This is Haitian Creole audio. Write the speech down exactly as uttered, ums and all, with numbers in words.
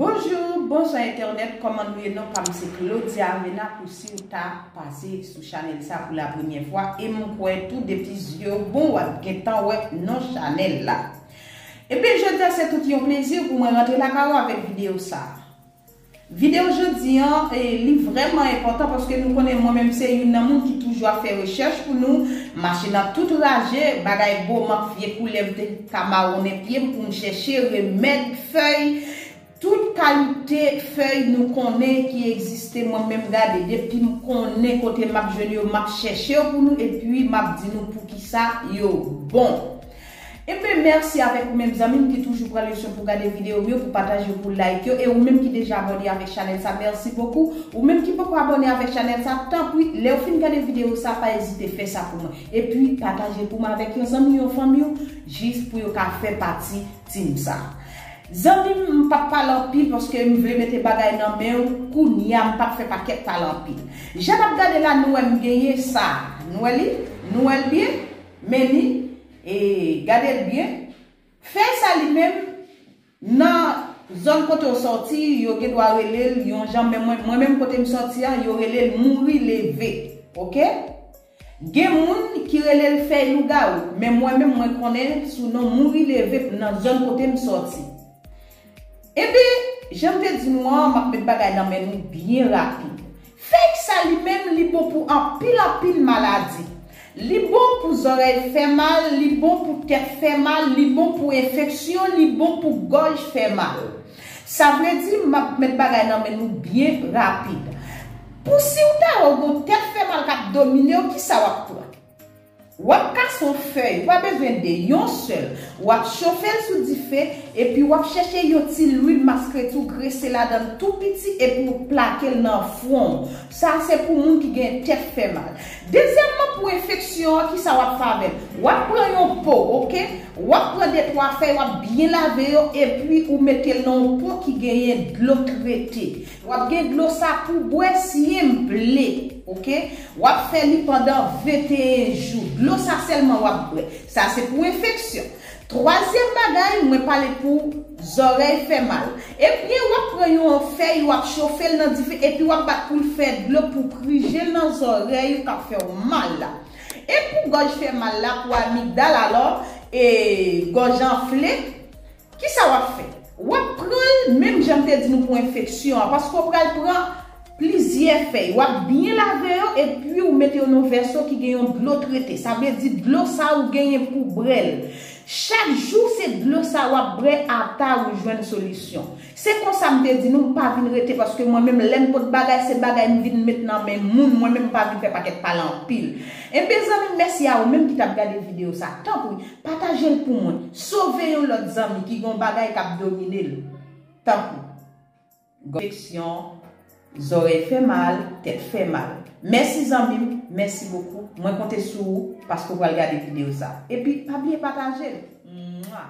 Bonjou, bonswa entènèt, kòman nou ye? Non pa m se Claudia Avena, pou si w ta pase sou chanèl sa pou la premyè fwa, e m kwè tou depi zye w bon w ap gentan wè non chanèl la. Ebyen jodi a se tout yon plezi pou mwen rantre lakay ou avèk videyo sa. Videyo jodi an, e, li vrèman enpòtan paske nou konnen mwen menm se youn nan moun ki toujou ap fè rechèch pou nou, mache nan tout raje, bagay bo m ap vye koulèv te ka mawonnen pye m pou m chèche remèd fèy, tout kalite fèy nou konnen ki egziste, mwen menm gade, depi m konnen kote m ap jwenn yo, m ap chèche yo pou nou, epi m ap di nou poukisa yo bon. Ebyen, mèsi avèk ou menm zanmi m ki toujou pran le swen pou gade videyo m yo, pou pataje yo, pou like yo, e ou menm ki deja abòne avèk chanèl sa, mèsi bokou. Ou menm ki poko abòne avèk chanèl sa, tanpri, lè w fin gade videyo sa, pa ezite fè sa pou mwen. Epi, pataje pou mwen avèk yon zanmi, yon fanmi w, jis pou yo ka fè pati team sa. Zanmi m, m p ap pale anpil paske m vle mete bagay nan men w, kounye a m p ap fè pakèt pale anpil. Jan n ap gade la, nou wè m genyen sa. Nou wè li? Nou wè l byen? Men li? E gade l byen. Fèy sa li menm, nan zòn kote w sòti, yo gen dwa rele l yon jan, men mwen, mwen menm kote m sòti a, yo rele l mouri leve. Oke? Gen moun ki rele l fèy lougawou, men mwen menm mwen konnen l sou non mouri leve nan zòn kote m sòti. Ebyen, jan m te di nou an, m ap met bagay nan men nou byen rapid. Fèy sa li menm, li bon pou anpil, anpil maladi. Li bon pou zòrèy fè mal, li bon pou tèt fè mal, li bon pou enfeksyon, li bon pou gòj fè mal. Sa vle di, m ap met bagay nan men nou byen rapid. Pou si w ta wè w gon tèt fè mal k ap domine w, kisa w ap pran? W ap kase yon fèy, ou pa bezwen de, yon sèl. W ap chofe l sou dife, epi w ap chèche yon ti lwil maskreti w grese ladan l tou piti, epi w plake l nan fwon w. Sa se pou moun ki gen tèt fè mal. Dezyèmman, pou enfeksyon an, kisa w ap fè avè l? W ap pran yon po, oke? W ap pran de twa fèy, w ap byen lave yo, epi ou mete l nan yon po ki genyen dlo trete. W ap gen dlo sa pou bwè, senple, oke? W ap fè li pandan venteyen jou. Dlo sa sèlman w ap bwè. Sa se pou enfeksyon. Twazyèm bagay, mwen pale pou zòrèy fè mal. Ebyen, w ap pran yon fèy, w ap chofe l nan dife, epi w ap bat pou l fè dlo pou krije l nan zòrèy ou k ap fè w mal la. E pou gòj fè mal la, pou amigdal alò, e gòj anfle, kisa w ap fè? W ap pran l menm jan m te di nou pou enfeksyon an, paske w pral pran plizyè fèy. W ap byen lave yo, epi w mete yo nan vèso ki gen yon dlo trete. Sa vle di dlo sa ou genyen pou bwè l. Chak jou, se dlo sa w ap bwè ata ou jwenn solisyon. Se konsa m te di nou, m pa vin rete, paske mwen menm, lè m pot bagay, se bagay m vin met nan men moun, mwen menm m pa vin fè pakèt pale anpil. Ebyen, zanmi m, mèsi a ou menm ki t ap gade videyo sa. Tanpri, pataje l pou mwen. Sove yon lòt zanmi ki gen yon bagay k ap domine l. Tanpri. Enfeksyon, zòrèy fè mal, tèt fè mal. Mèsi zanmi m, mèsi bokou. Mwen konte sou ou paske w pral gade videyo sa. Epi, pa bliye pataje l. Mwa.